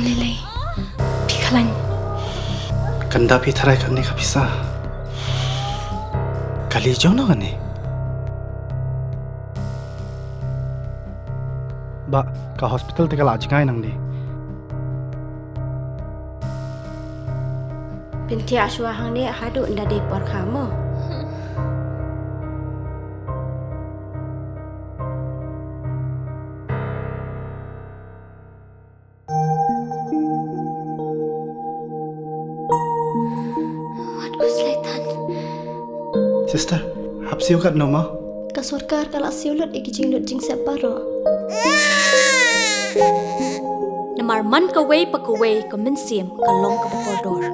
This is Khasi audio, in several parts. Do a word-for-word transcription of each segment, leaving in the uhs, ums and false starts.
Lei lei. Phi khlaiñ. Kan da phi tharai kane ka pisa. Kali jong no kane. Ba ka hospital te ka la jngai nangne. Pynthia shuwa hangne haduh nda dei por kha mo. Wat khuslai than. Sister, hap siew katno ma? Ka sorkar ka la siew lut ïa ki jinglut jingsep baroh. Namar man kawei pa kawei ka mynsiem ka long kaba kordor.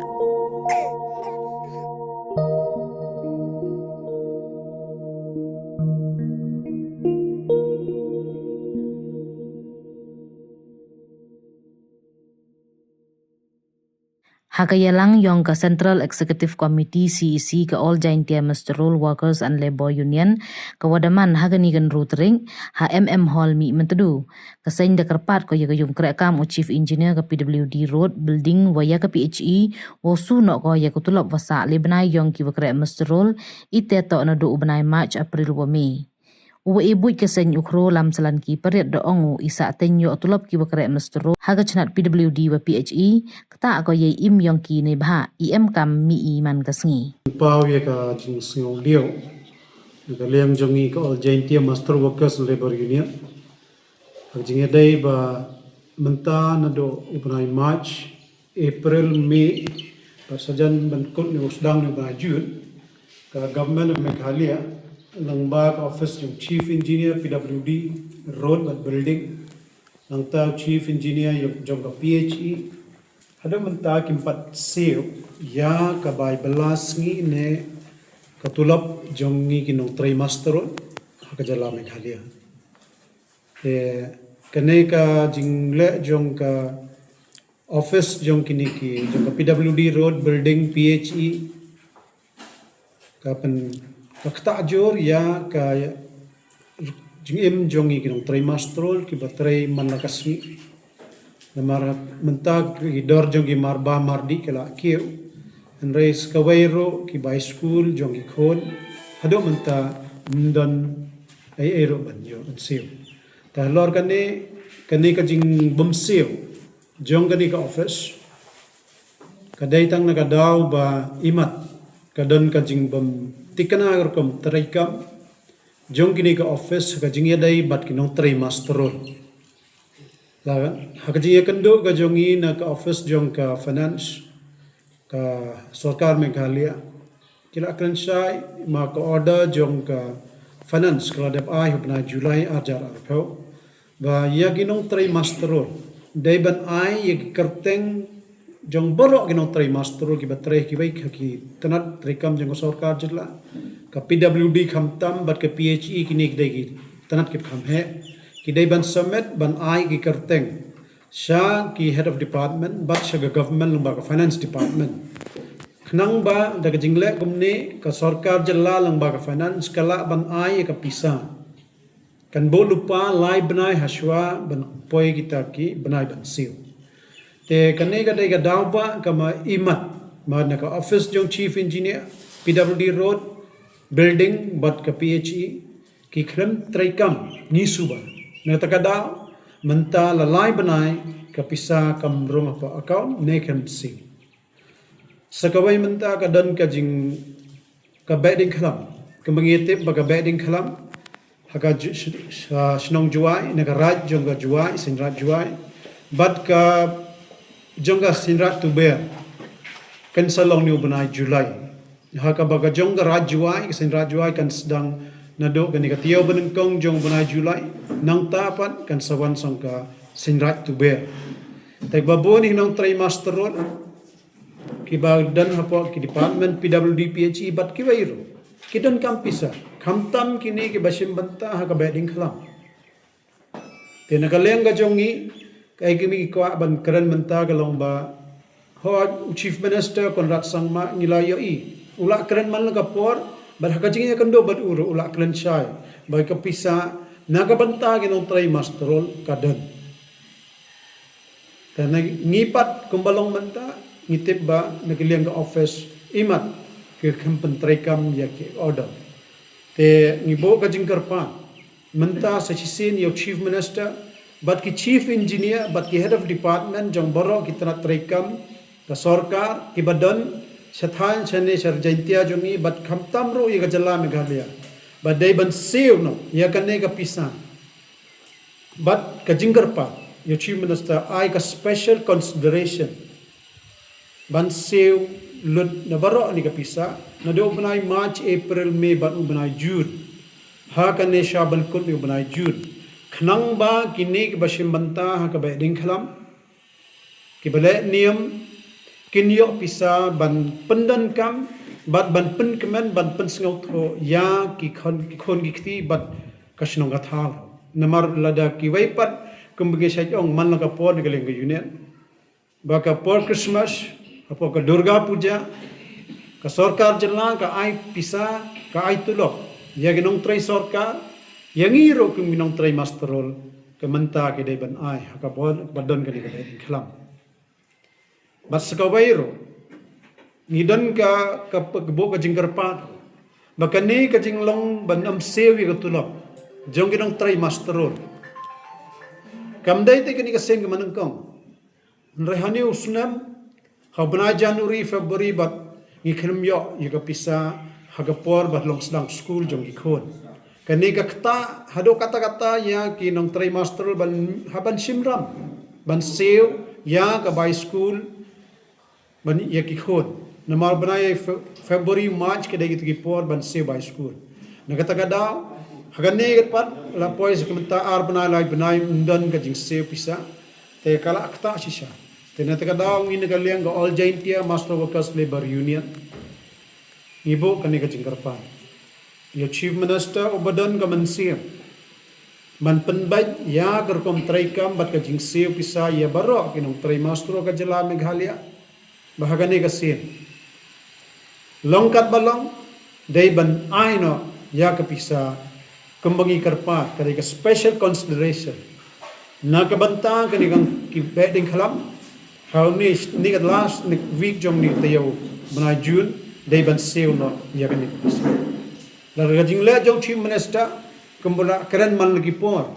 Ha ka ïalang yong ka Central Executive Committee C E C ka All Jaintia Muster Roll Workers and Labour Union, ka wa da man ha kani ka nru tring ha M M Hall Mihmyntdu. Ka seng da kyrpad ko ïa ka yung kreh kam u Chief Engineer ka P W D Road Building wa ïa ka P H E, wa su noh ko ïa ka tulop wa sah le bnai yong ki wa kreh muster roll, ite to na du u bnai March, April wa May. U wa e buit ka seng u Khro Lamsalan ki pariat da ong u i sah teng ïoh tulop ki wa kreh muster roll ha ka chnat P W D wa P H E, kata ko ïa im yong ki ne bha i em kam mi i man ka sngi. Paw ïa ka jingsngew liu na ka liang jong i ka All Jaintia Muster Workers and Labour Union. Ka jingïadei ba mynta naduh u bnai March, April, May, ba sajan ban kut ne u sdang ne u bnai June, ka Government of Meghalaya, lyngba ka office jong Chief Engineer P W D, Road bad Building, nangta u Chief Engineer jong ka P H E, haduh mynta kim pat siew ïa ka bai bylla sngi ne ka tulop jong ngi ki nongtrei muster roll ha ka jylla Meghalaya. Te kane ka jingleh jong ka office jong kine ki, jong ka P W D Road Building, P H E, ka pyn, ka ktah jur ïa ka jingim jong ngi ki nongtrei muster roll ki ba trei man la ka sngi. Namar mynta ki dor jong ki marba mardih ki la kiew. Hynrei sa kawei ruh ki bai skul jong ki khun haduh mynta ym don ei ei ruh ban ïoh ban siew. Te halor kane, kane ka jingbym siew jong kane ka office ka dei tang na ka daw ba imat ka don ka jingbym tikna ka rukom treikam jong kine ka office ka jingïadei bad ki nongtrei muster roll. La ha ka jingïakynduh ka jong ngi na ka office jong ka finance ka sorkar Meghalaya, ki la kren shai ma ka order jong ka finance ka la dep ai ha u bnai July arhajar arphew ba ïa ki nongtrei muster roll dei ban ai ïa ki kyrteng jong baroh ki nongtrei muster roll ki ba trei kiwei ki tnat treikam jong ka sorkar jylla, ka P W D khamtam bad ka P H E, kine ki dei ki tnat ki kham heh, ki dei ban submit ban ai ki kyrteng sha ki head of department bad sha ka government lyngba ka finance department. Khnang ba da ka jingleh kumne ka sorkar jylla lyngba ka finance ka lah ban ai ka pisa. Kan buh lypa lai bnai hashwa ban poi kita ki bnai ban siew. Te kane ka dei ka daw ba ka ma imat ma na ka office jong Chief Engineer, P W D Road Building bad ka P H E, ki khlem treikam ngi suba. Na kata ka daw mynta la lai bnai ka pisa kam rung hapoh account ne khlem siew. Sa kawei mynta ka don ka jing ka Behdeiñkhlam. Ka mynta ngi tip ba ka Behdeiñkhlam ha ka shnong Jowai, na ka Raid jong ka Jowai, Seiñraij Jowai, bad ka jong ka Seiñraij Tuber kan sa long ne u bnai July. Ha kaba ka jong ka Raid Jowai, ka Seiñraij Jowai kan sdang naduh kane ka taïew banyngkong jong u bnai July, nangta pat kan sa wan song ka Seiñraij Tuber. Te ba bun ki nongtrei muster roll ki ba don hapoh ki department P W D, P H E bad kiwei ruh ki don kam pisa, khamtam kine ki ba shim bynta ha ka Behdeiñkhlam. Te na ka liang ka jong ngi, ka ei kami ki kwah ban kren mynta ka long ba, hooid u Chief Minister Conrad Sangma ngi la ïohi u la kren man la ka por, bad ha ka jingïakynduh bad u ruh u la kren shai ba ka pisa na ka bynta ki nongtrei muster roll ka don. Te na ngi pat kumba long mynta, ngi tip ba na ka liang ka office imat ki khlem pyntreikam ïa ki order. Te ngi buh ka jingkyrpad mynta sa shisien ïa u Chief Minister bad ki Chief Engineer bad ki Head of Department jong baroh ki tnat treikam ka sorkar kiba don sha thaiñ shane sha Jaintia jong ngi bad khamtam ruh ïa ka jylla Meghalaya ba dei ban siew noh ïa kane ka pisa. Bad ka jingkyrpad ïa u Chief Minister ai ka special consideration ban siew lut na baroh kane ka pisa naduh u bnai March, April, May bad u bnai June. Ha kane sha ban kut ïa u bnai June, khnang ba kine kiba shim bynta ha kaba diengphna kiba leh niam kin ïoh pisa ban pyndonkam bad ban pynkmen ban pynsngewthuh ïa ki khun ki khun ki kti bad ka shnong ka thaw. Namar lada kiwei pat kumba ngi shait ong man la ka por na ka liang ka unit ba ka por Christmas, ka por ka Durga Puja, ka sorkar jylla ka ai pisa, ka ai tulop ïa ki nongtrei sorkar, ïa ngi ruh kum ki nongtrei muster roll ka mynta ki dei ban ai ha ka bor ba don kane ka dei khlam. Bad sa kawei ruh ngi don ka ka buh ka jingkyrpad ba kane ka jinglong ban ym siew ïa ka tulop jong ki nongtrei muster roll kam dei te kane ka sien ka manyngkong. Hynrei ha une u snem ha u bnai January, February bad ngi khlem ïoh ïa ka pisa ha ka por ba long sdang skul jong ki khun. Kane ka ktah haduh katta katta ïa ki nongtrei muster roll ban ha ban shim ram ban siew ïa ka bai skul ban ïa ki khun. Namar bnai Fe- February, March ka dei kita ki por ban siew bai skul. Na kata ka daw ha kane ka pat la poi sa ka mynta ar bnai lai bnai ym don ka jingsiew pisa. Te ka la ktah shisha. Te na kata ka daw ngi na ka liang ka All Jaintia Muster Workers Labour Union ngi buh kane ka jingkyrpad ïa u Chief Minister uba don ka mynsiem ban pynbeit ïa ka rukom treikam bad ka jingsiew pisa ïa baroh ki nongtrei muster roll ka jylla Meghalaya. Ba ha kane ka sien long katba long dei ban ai noh ïa ka pisa kumba ngi kyrpad ka dei ka special consideration na ka bynta kane ka ki beh diengphna ha une ne ka last ne week jong une taïew bnai June dei ban siew noh ïa kane ka pisa. Lada ka jingleh jong u Chief Minister kumba la kren man la ki por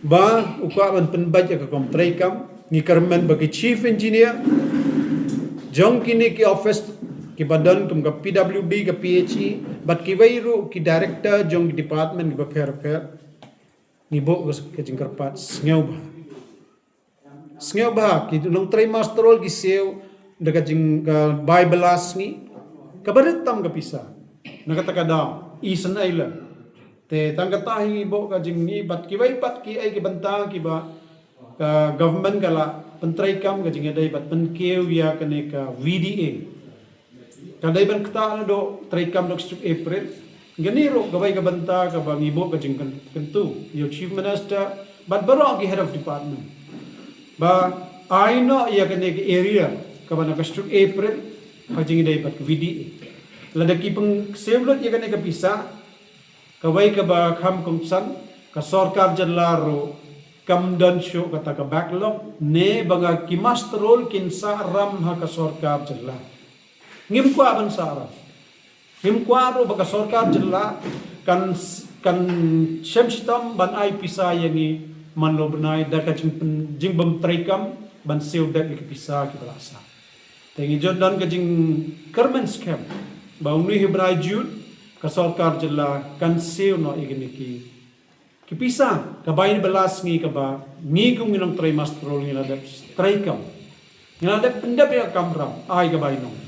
ba u kwah ban pynbeit ïa ka rukom treikam, ngi kyrmen ba ki Chief Engineer jong kine ki office kiba don kum ka P W B, ka P H E bad kiwei ruh ki director jong ki department kiba pher pher, ngi buh ka jingkyrpad sngewbha. Sngewbha ki nongtrei muster roll ki siew da ka jing ka bai bylla sngi kaba rit tam ka pisa. Na kata ka daw i san ai la te tang kata hi buh ka jing ngi bad kiwei pat ki ai ki bynta kiba ka government ka la pyntreikam ka jingïadei bad pynkiew ïa kane ka V D A. Ka dei ban ktah naduh treikam dok suk April. Kane ruh kawei ka bynta kaba ngi buh ka jingkyntu ïa u Chief Minister bad baroh ki head of department ba ai noh ïa kane ka area kaba na ka suk April ha jingïadei bad ka V D A. Lada ki pynsiew lut ïa kane ka pisa kawei kaba kham kongsan ka sorkar jylla ruh kam don shuh kata ka backlog ne ba nga ki muster roll kin sah ram ha ka sorkar jylla. Ngim kwah ban sah ram. Ngim kwah ruh ba ka sorkar jylla kan kan shem shitom ban ai pisa ïa ngi man la u bnai da ka jingpyn jingbym treikam ban siew dep ïa ki pisa kiba la sah. Te ngi jot don ka jingkyrmen skhem ba une u bnai June ka sorkar jylla kan siew noh ïa kine ki ki pisa ka bai bylla sngi kaba ngi kum ngi nongtrei muster roll ngi la dep treikam, ngi la dep pyndep ïa ka kamram ai ka bainong.